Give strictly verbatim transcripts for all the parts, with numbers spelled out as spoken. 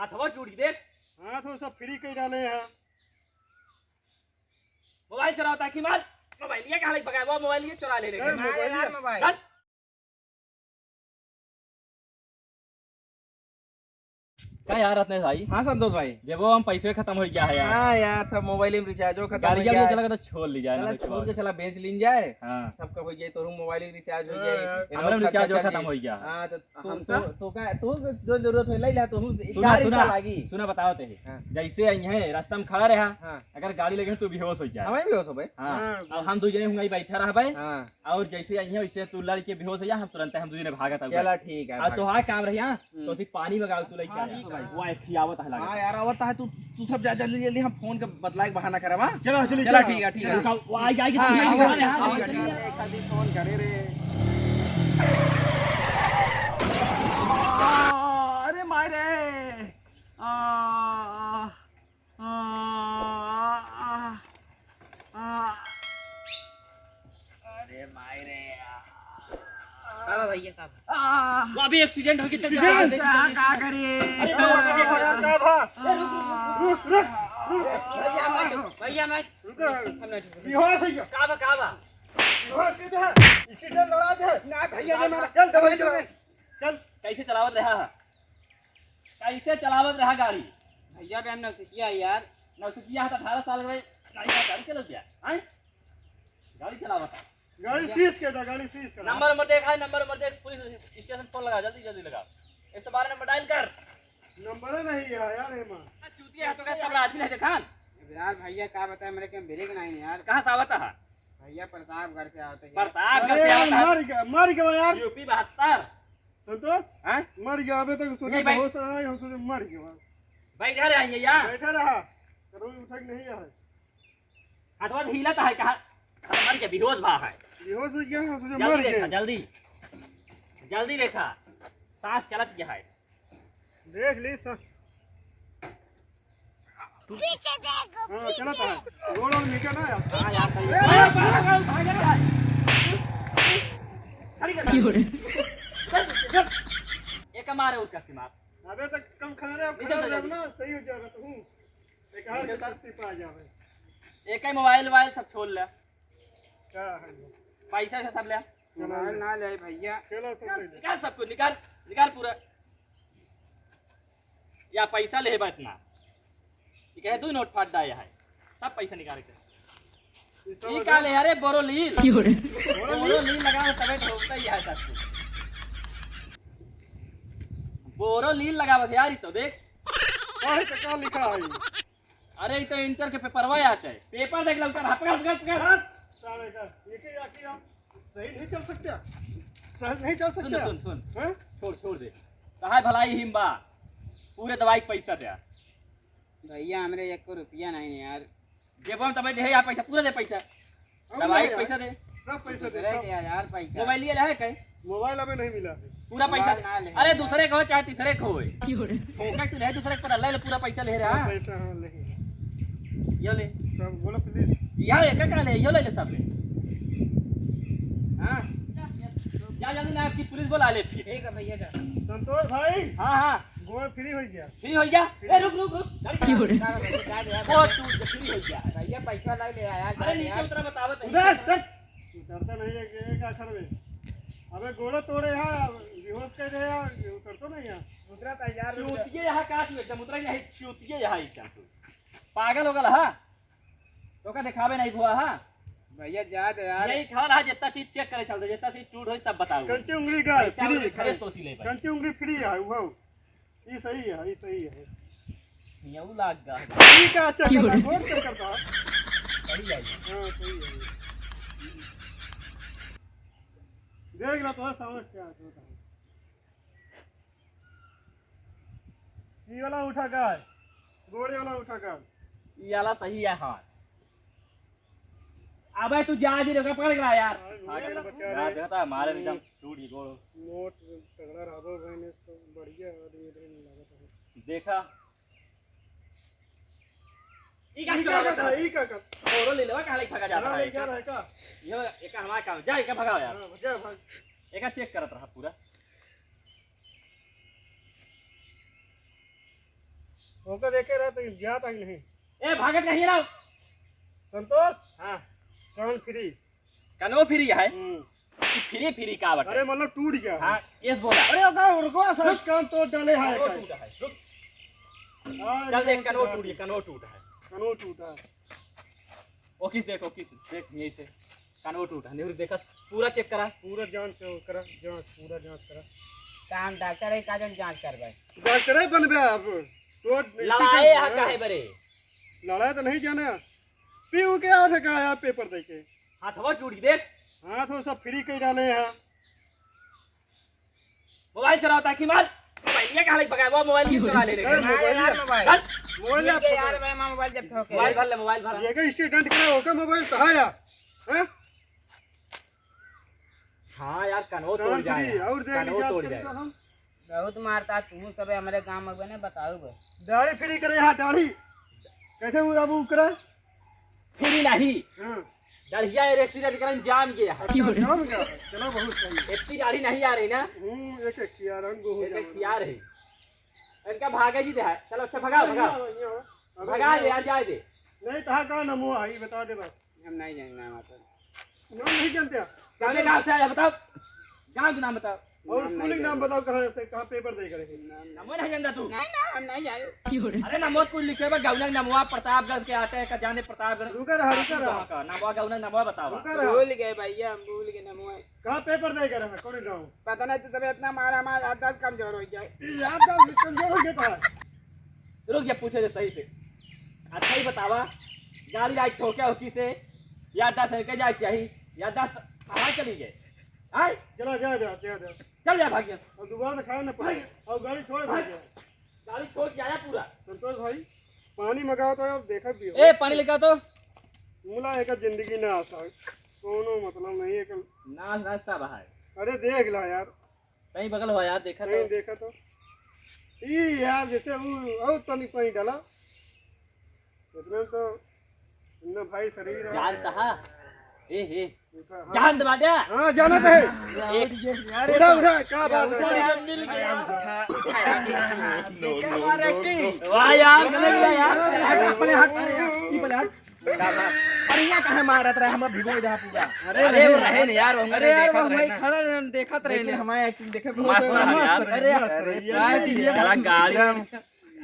हथवा टूट गई देख। हाँ, तो सब फ्री कई डाले हैं। मोबाइल चुरावत है कि मार। मोबाइल ये कहाँ लग भगाए? वो मोबाइल ये चुरा ले लेके। ए, मोबाइल यार, ये। मोबाइल। चल। का यार रत्नेश भाई? हाँ संतोष भाई। जब वो हम पैसे खत्म हो गया है यार। हाँ यार, सब मोबाइल में रिचार्जो खत्म हो गाड़िया गया में है। चला के तो छोड़ ली जाए ना चला कुछ छोड़ और। के चला बेच लीन जाए। हाँ। सबका हो जाए, तोहू मोबाइल में रिचार्ज हो हाँ जाए, यार। इनहू हमारा खर्चा रिचार्जो चल खत्म जाए। हो गया। हाँ, तो तू, हम तू, का? तू का, तू जो जरूरत है ले ला, तोहू सुना, चार हिस्सा सुना, लागी। सुना बताओ ते। हाँ। जैसे आई है रास्ता में खड़ा रहा, हाँ। अगर गाड़ी लगे तो बेहोश हो जाए। हमें बेहोश हो भाई। हाँ। हाँ। अब हम दो जने हुआ बैठा रहा भाई। हाँ। और जैसे आई है वैसे तू लड़के बेहोश हो जा, हम तुरंत हम दो जने भागत आवे। चला ठीक है, और भाग। तोहार काम रही, हाँ? हम्म। तो उसी पानी मंगाओ तू लइका। हाँ, तो भाई। वो खियावत है हाँ लागत। यार, आवत है तू, तू सब जा जल्दी जल्दी, हम फोन के बतलाए के बहाना करवा। चलो, चलो, चला चलो। ठीक है, ठीक है। चलो, वो आ जाएगी तो हाँ, ठीक है, हाँ, हाँ, हाँ, हाँ, हाँ। एक आदमी फोन करे रे। आ, अरे माय रे। आ, आ, आ, आ, आ, आ। अरे माय रे। का बा भैया, का बा? आ, वो अभी एक्सीडेंट हो गया, चल, accident? चल, चल। का, का करे? अरे, का बा? ए, रुक, रुक, रुक, रुक। रुक, रुक, रुक। भैया, मत, भैया, मत। रुक। हम ना छुएंगे। बेहोश हो गया। का बा, का बा? बेहोश हो गया। इसी डर लड़ा दे। ना, भैया, ये मारा। चल, दवाई चल, चला। चल। कैसे चलावत रहा है? कैसे चलावत रहा गाड़ी? भैया, बे हम नौसिखिया है यार। नौसिखिया है तो अठारह साल के भाई, गाड़ी, गाड़ी चलत गया, हैं? गाड़ी चलावत है। गाड़ी भैया। सीज के था, गाड़ी सीज करा। नंबर, नंबर देख, है, नंबर, नंबर देख, पुलिस स्टेशन फोन लगा, जल्दी, जल्दी लगा। एक सौ बारह नंबर डायल कर। नंबर नहीं है यार, एमा। चूतिया है तो क्या तगड़ा आदमी नहीं देखा? यार भैया, का बताए, मेरे के ब्रेक नहीं यार। कहाँ से आवत है? भैया, प्रतापगढ़ से आवत है। प्रतापगढ़ अरे से यार, आवत है। मर गया, मर गया यार। यूपी बहत्तर। संतोष? हाँ? मर गया, अबे तक सोचे नहीं भाई। बहुत सारा है, हम सोचे मर गया। बैठा रहा है यार। बैठा रहा। कभी उठक नहीं है। हथवा हिलत है कहा? मर गया, बेहोश भा है। बेहोश हो गया, हम सोचे जल्दी मर देखा, गया। जल्दी। जल्दी देखा। सांस चलत गया है। देख ली सा-, पीछे देखो, हाँ, पीछे। चलत है। गोड़ और नीचे ना यार। हाँ, यार, सही। ए, भाग, भाग, भाग, भाग। खड़ी कर। की हो रे? चल, चल। एक मारे उठ के मार। अबे तो कम खा रहे, अब नीचे खा उतर रहे जा। ना, सही हो जाएगा तू। एक हाथ नीचे में उतर। कुर्सी पे आ जावे। एक ही मोबाइल, मोबाइल सब छोड़ ले। का है? पैसा से सब ले। मोबाइल ना ले भैया। चलो, सब ले ले। निकाल सब कुछ, निकाल, निकाल पूरा। या पैसा ले बा इतना। ये कहे दो नोट फाट डाया है। सब पैसा निकाल के। ये सब ई का ले, अरे बोरोलील। की हो रे? बोरोलील? बोरोलील लगावे तबे तो होता ही है सब कुछ। बोरोलील लगावत यार, ई तो देख। काहे तो का लिखा है? अरे, ई तो इंटर के पेपरवा आटे। पेपर देख लो, उतर, हाँ, पकड़, पकड़, पकड़। हट, साले का, ये क्या आखिर आप सही नहीं चल सकते? सही नहीं चल सुन, सकते? सुन, सुन। हैं? छोड़, छोड़ दे। कहाँ भलाई हिम बा? पूरे दवाई के पैसा दे। भैया, हमरे एको रुपया नहीं यार। जेब में तबे दे यार पैसा, पूरा दे पैसा। अब दवाई ले के यार। पैसा दे। सब पैसा दे, दूसरे सब। के यार पैसा। मोबाइल लिए है कहीं? मोबाइल अबे नहीं मिला है। पूरा पैसा मोबाइल दे। ना ले। अरे दूसरे को हो चाहे तीसरे को होए। की हो रे? फोकट तो नहीं, दूसरे को पता ले, ले पूरा पैसा ले रहा। हाँ, पैसा, हाँ, ले। ये ले। सब बोलो please। यार एक का ले, ये ले ले सब ले। हाँ। जा जल्दी ना, आपकी पुलिस बुला ले फिर। ठीक है भैया, जा। संतोष भाई। हाँ, हाँ। गोड़ फ्री हो गया। फ्री हो गया? ए, रुक, रुक, रुक। गाड़ी की हो रे? का हो गया? जा, जा, ओ, जा। तू फ्री हो गया। भैया, पैसा ला ले आया, अरे, जा, नीचे जा। उतरा, बतावत है। उधर, उधर। उतरता नहीं है, ये क्या कर बे? अबे, गोड़ा तोड़े है, बेहोश कर दे यार, ये उतरता नहीं है। उतरा था यार, रुक जा। चूतिए यहाँ का तू एकदम उतरा ही नहीं, चूतिए यहाँ एकदम तू। पागल हो गल, हाँ? तो का दिखावे नहीं भुआ, हाँ? भैया, जा दे यार। यही घर है, जितना चीज चेक करे चलते, जितना चीज टूट होई, सब बताओ। कंची उंगली का पैसा फ्री उंगली है। खरीद तो सी ले भाई। कंची उंगली फ्री है, वो। ई सही है, ई सही है। हियाऊ लाग गा। ई का चेक करता, गोड़ चेक करता। सही है। हाँ, सही है। देख ला तो सामने क्या होता है। ई वाला उठा का है? गोड़े वाला उठा का? ई वाला सही है, हाँ। अबे तू जा जी, ओकरा पकड़ के ला यार। अरे, हाँ, गोड़े वाला देखता है, मारे एकदम टूट गई गोड़। मोट तगड़ा रहबो भैंस तो बढ़िया आदमी रहने लागत है। देखा। ई का ई का चला का, ई का का? औरो ले लेवा, कहाँ ले भागा जाता हाँ, है? ले जा रहा है का? ये, ये का हमारा काम, जा, ये का भगाओ यार। हाँ, जा भाग। ये का चेक करत रहा पूरा। ओका देखे रहा तो जात आई नहीं। ए, भागत नहीं रहो। संतोष। हाँ। कान फ्री। कनो फ्री है? हम्म। ई फ्री फ्री का बटे? अरे, मतलब टूट गया है। हाँ, केस बोला। अरे, ओका रुको, सब रुक। कान तोड़ डाले है कनो का। टूटा है, रुक। हाँ, चल देख, ये कनो टूटा है। टूट गया, कनो टूटा है। कनो टूटा है। ओकिस देख, ओकिस देख, यहीं से। कनो टूटा है, नेहरू देखा, पूरा चेक करा। पूरा जांच करा, जांच, पूरा जांच करा। काम डॉक्टर है, का जन जांच करबे? डॉक्टर ही बनबे अब। तो लड़ाई है, हाँ। काहे बरे? लड़ाई तो नहीं जाना। पीऊ के याद है कहा यार पेपर दे के? हाथवा टूट गई, देख। हाथ वो सब फ्री कर डाले हैं। मोबाइल चलावता कि मार? मोबाइल ये कहाँ लग भगाए? वो मोबाइल क्यों चला ले रे? अरे, मोबाइल यार, मोबाइल। चल। मोबाइल ठीक है यार, भाई, माँ मोबाइल जब ठोके। मोबाइल भर ले, मोबाइल भर। ये का स्टेटमेंट करा, ओका मोबाइल कहाँ है? हैं? हाँ यार, कनो तोड़ जाए यार। और दे कनो तोड़ जाए। बहुत मारता तू सब हमरे गांव में बने बताऊ बे। दाढ़ी फ्री करे यहाँ, दाढ़ी। कैसे वो अब वो करे? फ्री नहीं। हाँ। दढ़िया एक एक्सीडेंट करन जाम गया है। अच्छा, जाम गया है। चलो, बहुत सही। इतनी दाढ़ी नहीं आ रही ना। हम्म, एक एक किया रंग हो एक एक जाएगा। किया रही। इनका भागे जी दे है। चलो, अच्छा, भगाओ, भगाओ। यहाँ, यहाँ। अबे भगा दे यार, जाए दे। नहीं, तहा का नमो आई, बता दे बस। हम नहीं जानना है, मतलब। नाम नहीं जानते आप? कौन गाँव से आया, बताओ। गाँव के नाम बताओ। और नाम स्कूल नहीं के नाम जानते। बताओ, कहाँ से, कहाँ पेपर दे करे? नाम नहीं। नमो नहीं जानता तू? नहीं, ना, हम नहीं जाए। अरे, नमो कुछ लिखे बा, गौना नमवा प्रतापगढ़ के आटे का जाने प्रतापगढ़। रुका रहा, रुका रहा। कहाँ का? नमवा गौना नमवा बतावा। रुका रहा। भूल गए भैया, हम भूल गए नमवा। कहाँ पेपर दे करे है? कौन गाँव? पता नहीं, तू तबे इतना मारा मार याददाश्त कमजोर हो जाए। याददाश्त कमजोर हो गया था। रुक जा, पूछे दे सही से। अच्छा ही बतावा, गाड़ी आज ठोके हो किसे? याददाश्त है के जाए चाहिए? याददाश्त कहाँ चली गए? आय? चला, जा, जा, जा, जा। चल जा, भाग जा। और दोबारा तो खाया ना पड़े। भाग। और गाड़ी छोड़, भाग। भाग जा। गाड़ी छोड़ के आया पूरा। संतोष भाई, पानी मंगाओ तो यार, देखा भी हो। ए, पानी लेके आ तो। मुला एक जिंदगी ना आसा, कोनो मतलब नहीं है कि ना, ना, सब है। अरे देख ला यार। कहीं बगल हो यार, देखा नहीं तो। देखा तो। ई यार, जैसे वो और तनी पानी डाला। इतना तो इतना भाई शरीर है। जानता है? ए, ए। हाँ। जानत बाटे? हाँ, जानत है। ए, उठा, उठा, क्या बात है? उठा, मिल गया। वाह यार, गलत गया यार। हट, पहले हट, पहले हट, ई पहले हट। बढ़िया काहे मारत रहे, हमरा भिगो दे पूरा। अरे, अरे, वो रहे न यार, वो अरे यार, देखत वो रहे वहीं ना। खड़ा रहे, देखत रहे लेकिन ना। हमारे एक्टिंग देखे मस्त बहुत रहा यार। अरे, मस्त रहा। अरे, यार, चला गाड़ी।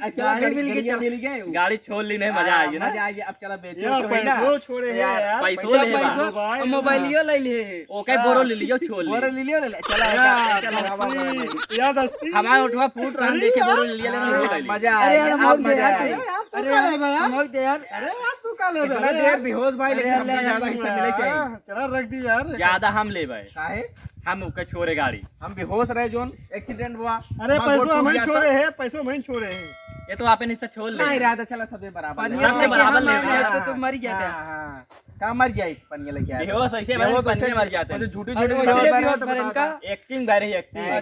गाड़ी मिल गई, गाड़ी चल। मिल गई। गाड़ी छोड़ ली नहीं, मजा आ गया ना। मजा आ गया, अब चला बेचो या तो है ना। पैसो छोड़े हैं यार, यार। पैसो ले बा। पैसो, मोबाइल। मोबाइलियो ले ले। ओके, बोरो ले लियो, छोड़ ले। बोरो ले लियो, ले ले। चला, या चला, चला, दस्ती, चला, या दस्ती। हमारा उठवा फूट रहा, अरे देखे, यार। बोरो ले लिया, लेकिन हाँ, ले ले। मजा आ अरे गया, यार, अब मजा आ गया। यार, तू अरे का यार, ले बा यार? हम लोग दे यार। अरे यार, तू का ले बा इतना यार? देर बेहोश भाई, लेकिन अरे हमको यार, ज्यादा यार, हिस्सा मिले चाहिए। हाँ, चला रख दी यार। ज्यादा हम ले भाई। काहे? हम ओके छोड़े गाड़ी। हम बेहोश रहे जोन, एक्सीडेंट हुआ। अरे, हमार पैसो गोड़ टूट हम ही गया छोड़े तो। हैं, पैसो हम ही छोड़े हैं। ये तो आपन हिस्सा छोड़ ले। नहीं, इरादा चला, सबे बराबर ले। सबके बराबर ले। तो, तो मर गया था। हाँ, हाँ। का मर जाए, पनिया लेके आए। बेहोश ऐसे बेहोश पनिया होते मर जाते हैं। झूठी, और झूठी वो बेहोश इसलिए बात बेहोश है, भरे इनका। एक्टिंग बारे ही एक्टिंग। हाँ।